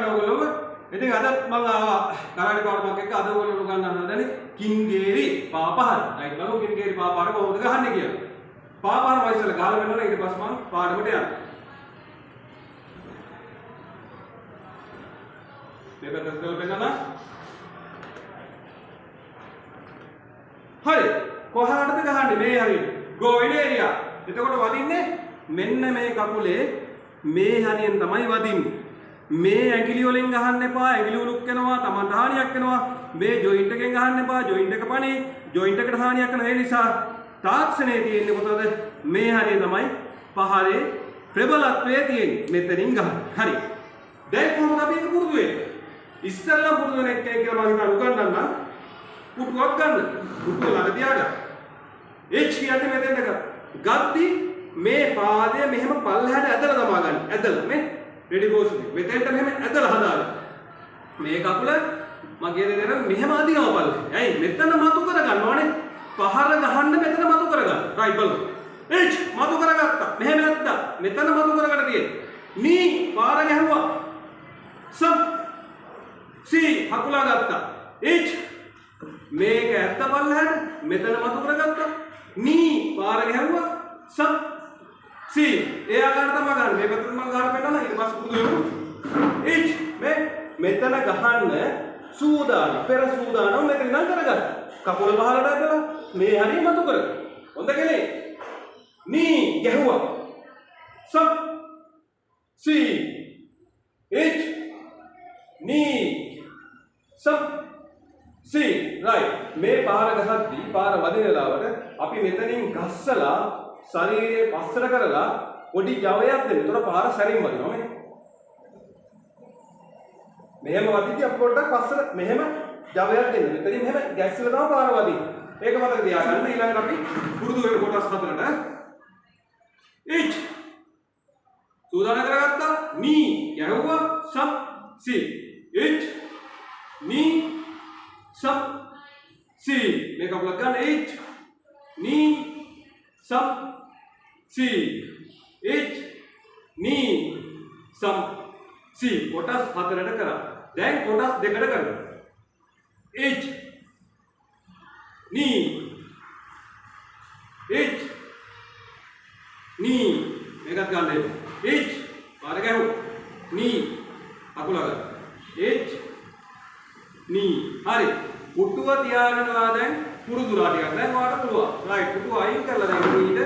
ගන්න ඔයගොල්ලෝම. ඉතින් අදත් මම ආවා කරාටි පාඩමක් එක්ක. අද ඔයගොල්ලෝ උගන්වන්න හදන්නේ කින්ගේරි පාපහර. රයිට් බලමු කින්ගේරි පාපහර කොහොමද ගහන්නේ කියලා. පාපහර මම ඉස්සෙල්ලා ගහලා වෙනවා, ඊට පස්සේ මම පාඩමට යනවා. මේ පැත්තට කරලා පෙන්නන්න. හරි. කොහාටද ගහන්නේ? මේ හරියට. Going area. එතකොට වදින්නේ මෙන්න මේ කකුලේ මේ හරියෙන් තමයි වදින්නේ. මේ ඇඟිලි වලින් ගහන්න එපා, ඇඟිලි උලුක් වෙනවා, Tamanට හානියක් වෙනවා. මේ ජොයින්ට් එකෙන් ගහන්න එපා, ජොයින්ට් එක පණේ, ජොයින්ට් එකට හානියක් වෙනවා. ඒ නිසා තාක්ෂණයේ තියෙන්නේ කොතනද? මේ හරිය තමයි පහරේ ප්‍රබලත්වයේ තියෙන්නේ. මෙතනින් ගහන්න. හරි. දැන් කොහොමද අපි ඒක පුරුදු වෙන්නේ? ඉස්සෙල්ලා පුරුදු වෙන එක කියලා මම හිතන උගන්වන්න. පුටුවක් ගන්න. පුටුව ළඟ තියාගන්න. H කියන්නේ මෙතෙන්ට ගන්න. ගද්දි මේ පාදය මෙහෙම පල්ලෙහාට ඇදලා දමා ගන්න. ඇදලා මේ රෙඩි ගෝස් එක. මෙතෙන්ට මෙහෙම ඇදලා හදාගන්න. මේ කකුල මගේ දෙන මෙහෙම අදිනවා පල්ලෙහාට. ඇයි මෙතන මතු කර ගන්නවනේ. පහර ගහන්න මෙතන මතු කරගන්න. රයිට් බලමු. H මතු කරගත්තා. මෙහෙම ඇද්දා. මෙතන මතු කරගෙන තියෙන්නේ. නී පාර ගැහුවා. සම් C හකුලා ගත්තා. H මේක ඇත්ත පල්ලෙහාට මෙතන මතු කරගත්තා. නී පාර ගැහුවා. සම් C ඒ ආකාරයට තමයි ගන්න. මේ පැත්තට මම ගහලා පෙන්නනවා. ඊට පස්සේ පුදු වෙමු. H මේ මෙතන ගහන්න සූදානම්. පෙර සූදානම් මෙතන ඉඳන් කරගන්න. කකුල පහළට ඇදලා මේ හරිය මතු කරගන්න. හොඳ කෙනෙක්. නී ගැහුවා. සම් C H නී සම් C right. මේ පාර ගහද්දී පාර වදින වෙලාවට අපි මෙතනින් ගස්සලා ශරීරයේ පස්සට කරලා පොඩි ජවයක් දෙන්න. ඒතර පාර සැරින් වදිනවා මේ. මෙහෙම වදිද්දී අපි පොඩ්ඩක් පස්සට මෙහෙම ජවයක් දෙන්න. මෙතනින් මෙහෙම ගැස්සලා තමයි පාර වදින්නේ. ඒක මතක තියාගන්න. ඊළඟට අපි පුරුදු වෙන කොටස් හතරට. H සූදානම් කරගත්තා. නී ගැහුවා. සම් C H නී සම් C මේ කකුලක් ගන්න. H නී සම් C H නී සම් C කොටස් හතරට කරා. දැන් කොටස් දෙකට කරමු. H නී H නී මේකත් ගන්න එපා. H පාර ගැහුවා. නී කකුල ගන්න. H නී හරි. පුටුව තියාගෙනවා දැන් පුරුදුලා ටිකක්. දැන් ඔයාලට පුළුවන්. රයිට් පුටුව අයින් කරලා දැන් ඊට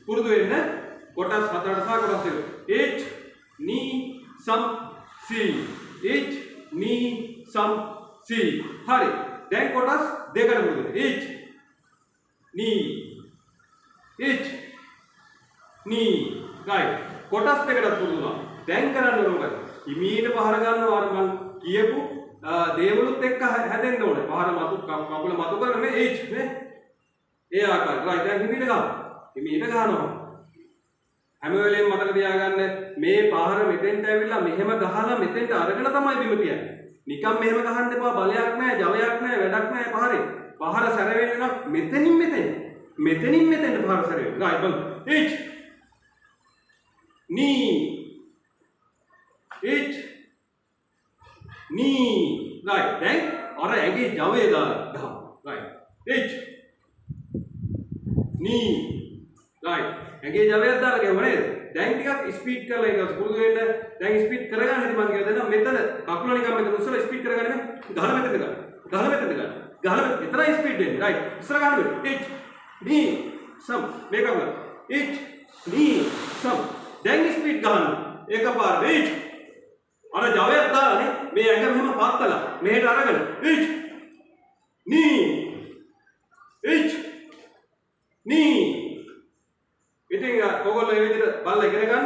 පුරුදු වෙන්න කොටස් හතරට සහ කොටස් දෙකට. H නී සම් C H නී සම් C හරි. දැන් කොටස් දෙකට පුරුදු වෙන්න. H නී H නී රයිට් කොටස් දෙකටත් පුරුදු වුණා. දැන් කරන්න ඕන මොකද? හිමීට පහර ගන්නවා අර මං කියපු දේවලුත් එක්ක හැදෙන්න ඕනේ. පහර මතු කකුල මතු කරගෙන මේ H නේ. ඒ ආකාරයට. රයිට් දැන් හිමීට ගහමු. හිමීට ගහනවා. හැම වෙලේම මතක තියාගන්න මේ පහර මෙතෙන්ට ඇවිල්ලා මෙහෙම ගහලා මෙතෙන්ට අරගෙන තමයි බිම තියන්නේ. නිකන් මෙහෙම ගහන්න එපා. බලයක් නැහැ, ජවයක් නැහැ, වැඩක් නැහැ පහරේ. පහර සැර වෙන්නේ නම් මෙතනින් මෙතෙන්. මෙතනින් මෙතෙන්ට පහර සැර වෙන්නේ. රයිට් බලමු. H නී H නී රයිට් දැන් අර ඇඟේ ජවය දාලා ගහමු. රයිට් H නී රයිට් ඇඟේ ජවයක් දාලා ගැහුවා නේද? දැන් ටිකක් ස්පීඩ් කරලා ඊට පස්සේ පුරුදු වෙන්න. දැන් ස්පීඩ් කරගන්න හැටි මම කියලා දෙන්නම්. මෙතන කකුල නිකන් මෙතන උස්සලා ස්පීඩ් කරගන්න බෑ. ගහලා මෙතන ගන්න. ගහලා මෙතන ගන්න. ගහලා මෙතන. එතරම් ස්පීඩ් එන්නේ. රයිට් ඉස්සර ගන්න බෑ. H නී සම් මේ කකුල H නී සම් දැන් ස්පීඩ් ගහන්න. එකපාරට H අර ජවයක් දාලානේ මේ ඇඟ මෙහෙම පත්තලා මෙහෙට අරගෙන H නී H නී ඉතින් ඔයගොල්ලෝ මේ විදිහට බලලා ඉගෙන ගන්න.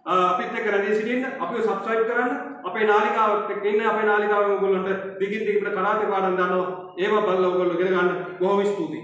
අපිත් එක්ක රැඳී සිටින්න, අපිව සබ්ස්ක්‍රයිබ් කරන්න, අපේ නාලිකාවත් එක්ක ඉන්න. අපේ නාලිකාවෙන් ඔයගොල්ලන්ට දිගින් දිගටම කරාතේ පාඩම් දානවා. ඒවා බලලා ඔයගොල්ලෝ ඉගෙන ගන්න. බොහොම ස්තුතියි.